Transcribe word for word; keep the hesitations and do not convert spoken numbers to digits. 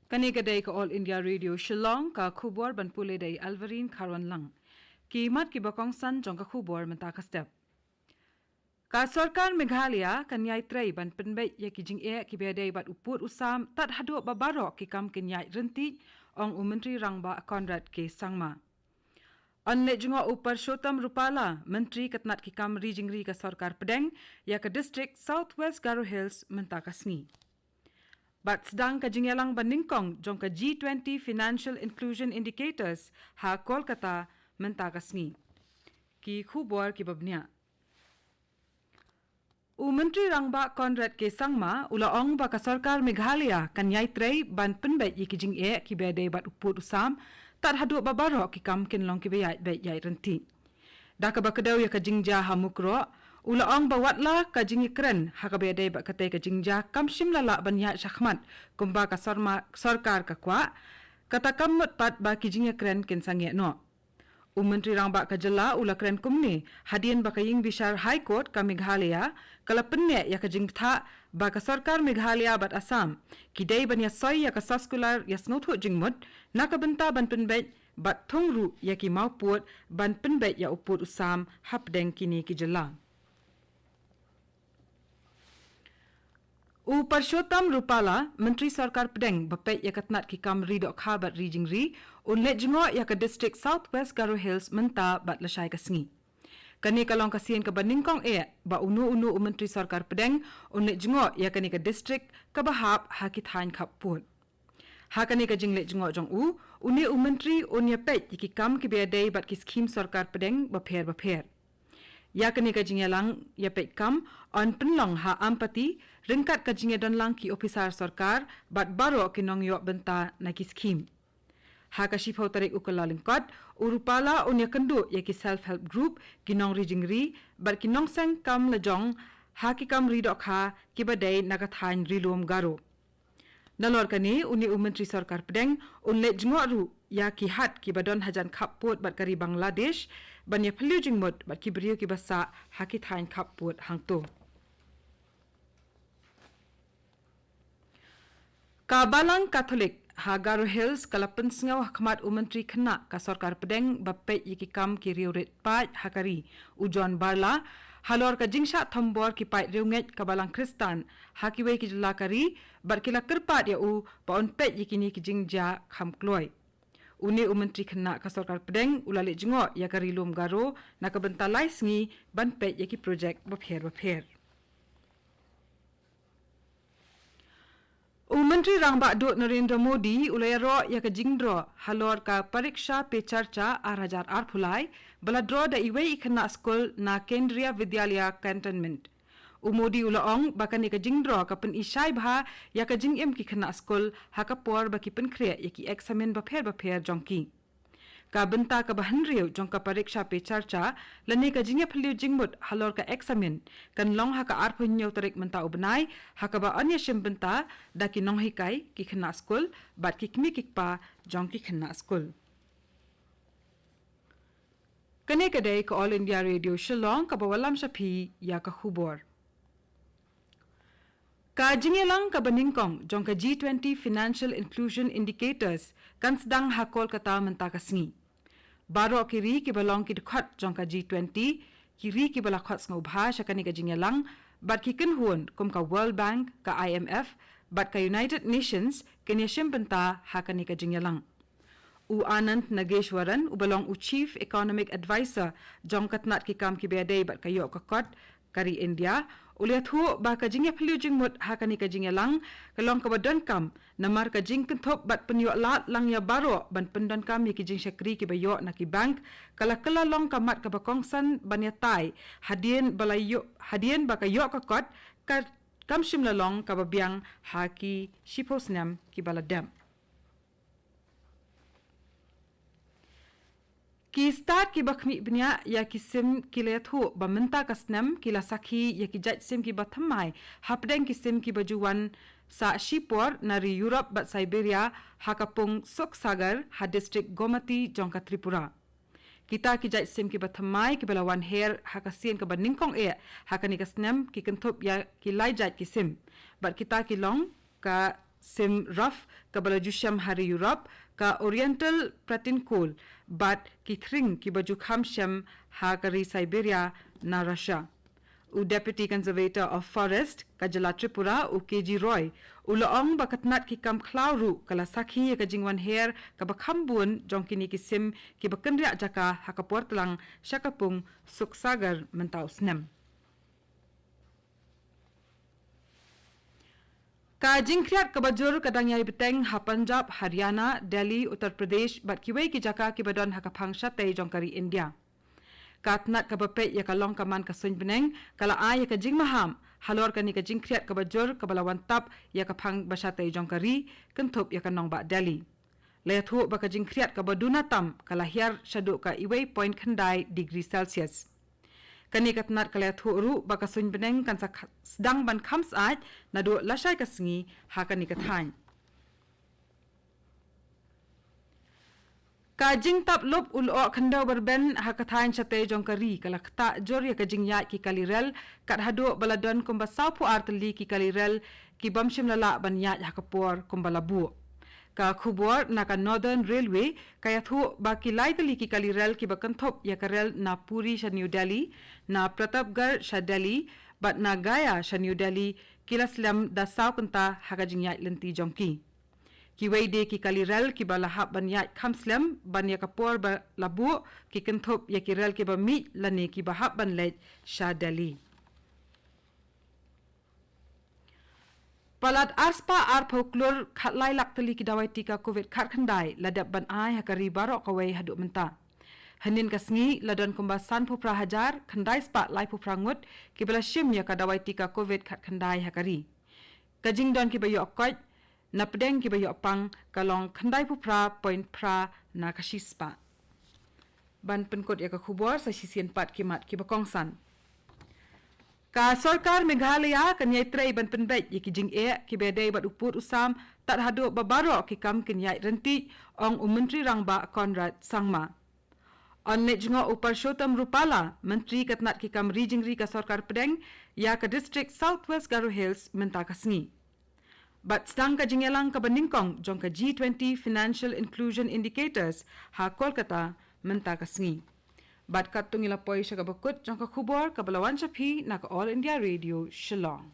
Kane ka dei ka All India Radio Shillong, ka khubor ban pule da i Alvarine Kharwanlang. Ki mat kiba kongsan jong ka khubor mynta ka step. Ka sorkar Meghalaya kan ïai trei ban pynbeit ïa ki jingeh kiba dei bad u pud u sam tad haduh ba baroh ki kam kin ïaid ryntih, ong u Myntri Rangbah Conrad K Sangma. Yn leit jngoh u Purshotam Rupala, Myntri ka tnat ki kam ri jingri ka sorkar pdeng, ïa ka district South West Garo Hills mynta ka sngi. Bad sdang ka jingïalang ba nyngkong jong ka G twenty Financial Inclusion Indicators ha Kolkata mynta ka sngi. Ki khubor kiba bniah. U Myntri Rangbah Conrad K Sangma u la ong ba ka sorkar Meghalaya kan ïai trei ban pynbeit ïa ki jingeh kiba dei bad u pud u sam, tad haduh ba baroh ki kam kin long kiba ïaid beit ïaid ryntih. Da kaba kdew ïa ka jingjia ha Mukroh, u la ong ba watla ka jingïakren ha kaba dei bad katei ka jingjia kam shym la lah ban ïaid shakhmat, kumba ka sorma-, sorkar ka kwah, kata kam mut pat ba ki jingïakren kin sangeh noh. U Myntri Rangbah ka jylla u la kren kumne hadien ba ka ïing bishar High Court ka Meghalaya ka la pynneh ïa ka jingbthah ba ka sorkar Meghalaya bad Assam ki dei ban ïasoi ïa ka soskular ïasngewthuh jingmut na ka bynta ban pynbeit bad thung ruh ïa ki mawpud ban pynbeit ïa u pud u sam hapdeng kine ki jylla. U Purshotam Rupala, Myntri Sorkar Pdeng ba peit ïa ka tnat ki kam ri dohkha bad ri jingri, un leit jngoh ïa ka district South West Garo Hills mynta bad lashai ka sngi. Kane ka long ka sien kaba nyngkong eh ba uno uno u Myntri Sorkar Pdeng un leit jngoh ïa kane ka district kaba hap ha ki thaiñ khappud. Ha kane ka jingleit jngoh jong u, une u Myntri un ïa peit ïa ki kam kiba dei bad ki skhim sorkar pdeng bapher bapher. Ïa kane ka jingïalang ïa peit kam yn pynlong ha Ampati, ryngkat ka jingïadonlang ki ophisar sorkar bad baroh ki nongïoh bynta na ki skhim. Ha ka shiphew tarik u Kyllalyngkot, u Rupala un ïakynduh ïa ki self help group, ki nongri jingri bad ki nongseng kam lajong ha ki kam ri dohkha kiba dei na ka thaiñ ri lum Garo. Nalor kane, une u Myntri Sorkar Pdeng un leit jngoh ruh ïa ki hat kiba don hajan khappud bad ka ri Bangladesh ban ïa phylliew jingmut bad ki briew kiba sah ha ki thaiñ khappud hangto. Ka Balang Katholik ha Garo Hills ka la pynsngew ha khmat u Myntri Khynnah ka Sorkar Pdeng ba peit ïa ki kam ki riewrit paid ha ka ri, u John Barla, halor ka jingshah thombor ki paid riewngeit ka Balang Khristan ha kiwei ki jylla ka ri, bad ki la kyrpad ïa u ba un peit ïa kine ki jingjia kham kloi. Une u Myntri Khynnah ka Sorkar Pdeng u la leit jngoh ïa ka ri lum Garo na ka bynta lai sngi ban peit ïa ki projek bapher bapher. U Myntri Rangbah Duh Narendra Modi u la ïaroh ïa ka jingdro halor ka Pariksha Pe Charcha ar hajar arphew lai, ba la dro da iwei i khynnah skul na Kendriya Vidyalaya Cantonment. U Modi u la ong ba kane ka jingdro ka pyni shai bha ïa ka jingim ki khynnah skul ha ka por ba ki pynkhreh ïa ki eksamin bapher bapher jong ki. Ka bynta kaba hynriew jong ka Pariksha Pe Charcha lane ka jingïaphylliew jingmut halor ka eksamin kan long ha ka arphew hynñiew tarik mynta u bnai, ha kaba yn ïashim bynta da ki nonghikai, ki khynnah skul bad ki kmie ki kpa jong ki khynnah skul. Kane ka dei ka All India Radio Shillong kaba wallam sha phi ïa ka khubor. Ka jingïalang kaba nyngkong jong ka G twenty Financial Inclusion Indicators kan sdang ha Kolkata mynta ka sngi. Baroh ki ri kiba long ki dkhot jong ka G twenty, ki ri kiba la khot sngewbha sha kane ka jingïalang, bad ki kynhun kum ka World Bank, ka I M F bad ka United Nations kin ïashim bynta ha kane ka jingïalang. U Anand Nageshwaran, uba long u Chief Economic Advisor jong ka tnat ki kam kiba ïadei bad ka ïoh ka kot ka ri India, u la ïathuh ba ka jingïaphylliew jingmut ha kane ka jingïalang ka long kaba donkam, namar ka jingkynthup bad pynïoh lad lang ïa baroh ban pyndonkam ïa ki jingshakri kiba ïoh na ki bank ka la kylla long ka mat kaba kongsan ban ïatai hadien ba la ïoh, hadien ba ka ïoh ka kot ka kam shym la long kaba biang ha ki shiphew snem kiba la dep. Ki stad kiba khmih bniah ïa ki sim ki la ïathuh ba mynta ka snem ki la sakhi ïa ki jait sim kiba thymmai hapdeng ki sim kiba ju wan sah shipor na ri Europe bad Siberia ha ka pung Suksagar ha district Gomati jong ka Tripura. Kita ki jait sim kiba thymmai kiba la wan her ha ka sien kaba nyngkong eh ha kane ka snem ki kynthup ïa ki lai jait ki sim, bad kita ki long ka sim Ruf kaba la ju shem ha ri Europe, ka Oriental Pratinkhul, bad ki thring kiba ju kham shem ha ka ri Siberia na Russia. U Deputy Conservator of Forest ka jylla Tripura, u K G Roy, u la ong ba ka tnat ki kam khlaw ruh ka la sakhi ïa ka jingwan her kaba kham bun jong kine ki sim kiba kynriah jaka ha ka por tlang sha ka pung Suksagar mynta u snem. Ka jingkhriat kaba jur ka dang ïai bteng ha Punjab, Haryana, Delhi, Uttar Pradesh bad kiwei ki jaka kiba don ha ka phang shatei jong ka ri India. Ka tnat kaba peit ïa ka long ka man ka suiñ bneng ka la ai ïa ka jingmaham halor kane ka jingkhriat kaba jur kaba la wan tap ïa ka phang ba shatei jong ka ri, kynthup ïa ka nongbah Delhi. La ïathuh ba ka jingkhriat kaba duna tam ka la hiar shaduh ka iwei point khyndai degree Celsius. Kane ka tnat ka la ïathuh ruh ba ka suiñ bneng kan sa kh-, sdang ban kham syaid naduh lashai ka sngi ha kane ka thaiñ. Ka jingtap lup u lyoh khyndew ba rben ha ka thaiñ shatei jong ka ri ka la ktah jur ïa ka jingïaid ki kali rel, kat haduh ba la don kumba sawphew ar tylli ki kali rel ki bym shym la lah ban ïaid ha ka por kumba la buh. Ka khubor na ka Northern Railway ka ïathuh ba ki lai tylli ki kali rel kiba kynthup ïa ka rel na Puri sha New Delhi, na Pratapgarh sha Delhi bad na Gaya sha New Delhi ki la slem da saw kynta ha ka jingïaid lynti jong ki. Kiwei de ki kali rel kiba la hap ban ïaid kham slem ban ïa ka por ba la buh ki kynthup ïa ki rel kiba mih lane kiba hap ban leit sha Delhi. Palat arspah arphew klur khatlai lak tylli ki dawai tika covid khatkhyndai la dep ban ai ha ka ri baroh kawei haduh mynta. Hynnin ka sngi la don kumba sanphew phra hajar khyndai spah laiphew phra ngut kiba la shim ïa ka dawai tika covid khatkhyndai ha ka ri. Ka jingdon kiba ïoh koit na pdeng kiba ïoh pang ka long khyndaiphew phra point phra na ka shispah. Ban pynkut ïa ka khubor sa shisien pat ki mat kiba kongsan. Ka sorkar Meghalaya kan ïai trei ban pynbeit ïa ki jingeh kiba dei bad u pud u sam tad haduh ba baroh ki kam kin ïaid ryntih, ong u Myntri Rangbah Conrad Sangma. Yn leit jngoh u Purshotam Rupala, Myntri ka tnat ki kam ri jingri ka sorkar pdeng ïa ka district South West Garo Hills mynta ka sngi. Bad sdang ka jingïalang kaba nyngkong jong ka G twenty Financial Inclusion Indicators ha Kolkata mynta ka sngi. Bad katto ngi la poi sha kaba kut jong ka khubor kaba la wan sha phi na ka All India Radio Shillong.